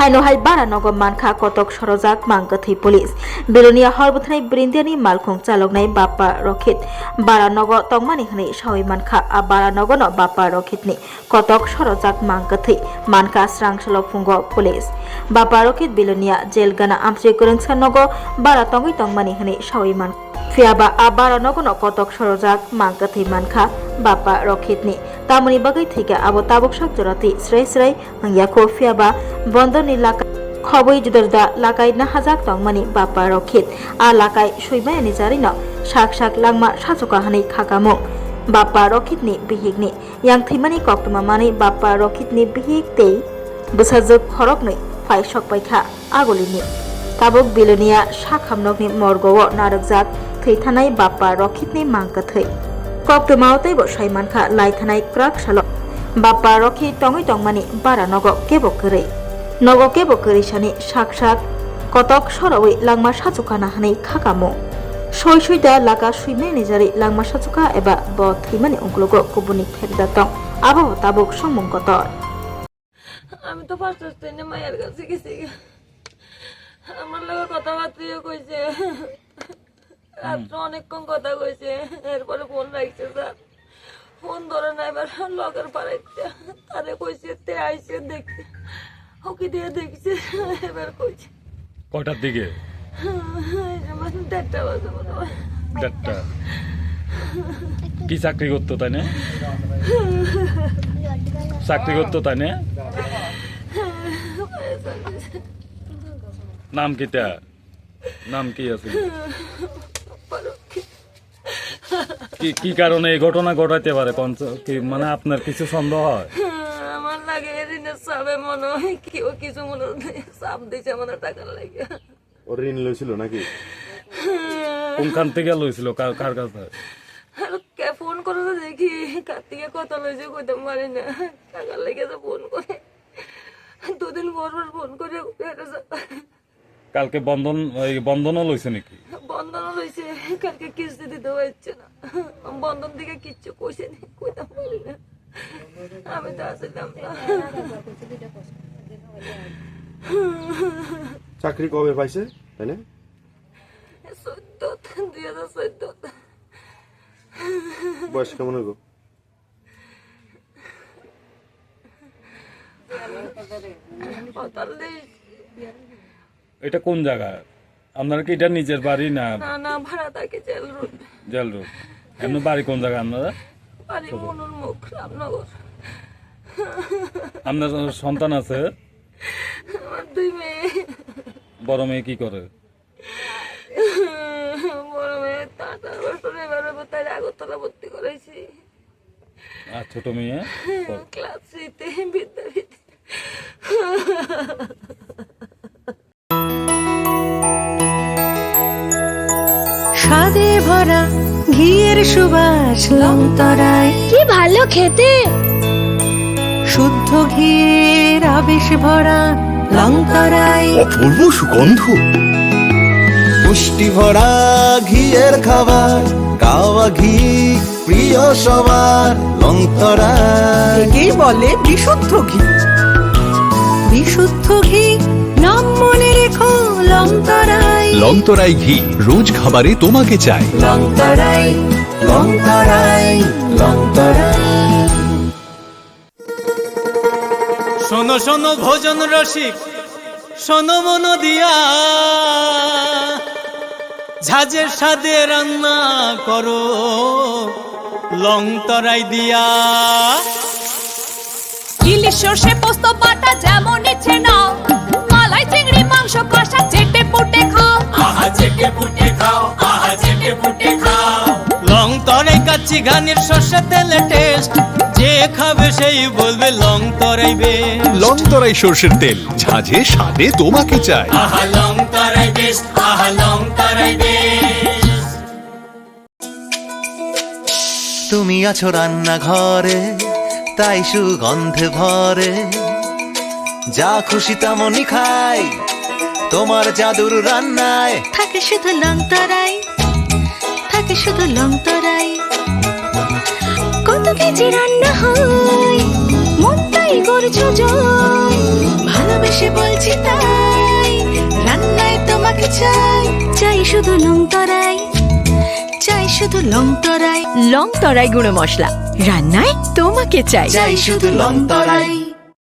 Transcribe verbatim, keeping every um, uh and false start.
Haino hai bara nogo mankha kotok sorojak mang kwthwi police. Belonia hor bwthanai Brindiani malkhung chaloknai Bappa Rokhit bara nogo tongmani hwnwi sawi mankha. A bara nogono Bappa Rokhitni kotok sorojak mang kwthwi mankha srang salo phungo police. Bappa Rokhit Belonia jail gana amchwi kwrwngsa nogo bara tongwi tongmani hwnwi sawi mankha. Phiyaba a bara nogono kotok sorojak mang kwthwi mankha Bappa Rokhitni. Tamoni bagwi thwikha abo tabuk sak jorati srai srai wngya kho, phiyaba bondorni lakai khobwi juda juda lakai nahajak tongmani Bappa Rokhit. A lakai swimayani jarino sak sak langma sachuka hwnwi khakamung Bappa Rokhitni bihikni. Yang thwimani koktwma manwi Bappa Rokhitni bihik tei bwsajwk khoroknwi phai sokpaikha Agulini. Tabuk Belonia sakhamnokni morgo-o narwkjak thwi thanai Bappa Rokhitni mang kwthwi. Koktwmao teibo sai mankha lai thanai kwrak salo Bappa Rokhit tongwi tongmani bara nogo kebo kwrwi. Nogo kebo kwrwi sani sak sak kotok sorowi langma sachuka na hwnwi khakamung. Soi soi da laka swimani jari langma sachuka eba bo thwimani uklogo kubuni pherda tong, abo bo tabuk songmung kotor. আমি তো ফার্স্ট টাইমে মায়ের কাছে গেছি। আমার লগে কথাবার্তাও কইছে, রাত্রে অনেকক্ষণ কথা কইছে। এরপরে ফোন রাখছে স্যার, ফোন ধরে না। এবার লগের পাড়াইতে তারে কইছে, তে আইছে দেখতে, ওকে দিয়ে দেখছে। এবার কইছে কয়টার দিকে? এই যে মানে দেড়টা বাজে মনে হয়। দেড়টা। কি চাকরি করতো তাই না? চাকরি করতো তাই না? নাম কিতা? নাম কি আছে? কি, কি কারণে এই ঘটনা ঘটাইতে পারে? কোন চ-, কি, মানে, আপনার কিছু সন্দেহ হয়? আমার লাগে ঋণের চাপে মনে হয় কেউ কিছু মনে হয় চাপ দিছে মনে হয় টাকার লাগে। ও ঋণ লইছিল নাকি? কোনখান থেকে লইছিল? কার, কার কাছে? আর কে ফোন করে তো দেখি, কার থেকে কত লইছে কইতে পারি না। টাকার লাগে তো ফোন করে। দুদিন পর পর ফোন করে উঠে এটা কালকে বন্ধন, এই বন্ধনও লইছে নাকি? বন্ধনও লইছে, কালকে কিস্তি দিতে হচ্ছে না। বন্ধন থেকে কিচ্ছু কইছে নি, কইতাম পারি না। আমি তো আসলাম না। চাকরি কবে পাইছে, তাই না? চোদ্দ, দুই হাজার চোদ্দ। বয়স কেমন হইব? পঁয়তাল্লিশ। এটা কোন জায়গা? আপনার কি এটা নিজের বাড়ি না? না, না, ভাড়া থাকি জেল রোড। Jail road. এমনি বাড়ি কোন জায়গা আপনারা? বাড়ি মনুর মুখ, রামনগর। আপনার সন্তান আছে? আমার দুই মেয়ে। বড় মেয়ে কি করে? বড় মেয়ে তো আঠারো বছর, এবার তাই আগরতলা ভর্তি করাইছি। আর ছোট মেয়ে? ক্লাস থ্রিতে, বিদ্যাপীঠে। স্বাদে ভরা ঘিয়ের সুবাস লংতরায়। কি ভালো খেতে! শুদ্ধ ঘিয়ের আবেশ ভরা লংতরায়। অপূর্ব সুগন্ধ। পুষ্টি ভরা ঘিয়ের খাবার, কাওয়া ঘি প্রিয় সবার, লংতরায়। একেই বলে বিশুদ্ধ ঘি। বিশুদ্ধ ঘি, নাম মনে রেখো, লংতরায়। লংতরায় ঘি, রোজ খাবারে তোমাকে চাই। লংতরায়, লংতরায়, লংতরায়। শোনো শোনো ভোজন রসিক, শোনো মন দিয়া, ঝাঁঝের স্বাদে রান্না করো লং তরাই দিয়া। ইলিশ সর্ষে পোস্ত বাটা যেমন ইচ্ছে নাও, মালাই চিংড়ি মাংস কষা চেটে পুটে খাও। আহা চেটে পুটে খাও, আহা চেটে পুটে খাও। লং তরাই কাচ্চি ঘানির সর্ষে তেলে টেস্ট, যে খাবে সেই বলবে লং তরাই বেস্ট। লং তরাই সর্ষের তেল, ঝাঁঝে স্বাদে তোমাকে চাই। আহা লং তরাই বেস্ট, আহা লং তরাই বেস্ট। তুমি আছো রান্নাঘরে, তাই সুগন্ধে ভরে। যা খুশি তেমনই খাই, তোমার জাদুর রান্নায়। থাকে শুধু লং তরাই, থাকে শুধু লং তরাই। কত কেজি রান্না হয়, মন তাই করছো জয়, ভালোবেসে বলছি তাই, রান্নায় তোমাকে চাই। চাই শুধু লং তরাই, চাই শুধু লং তরাই। লং তরাই গুঁড়ো মশলা, রান্নায় তোমাকে চাই। চাই শুধু লং তরাই।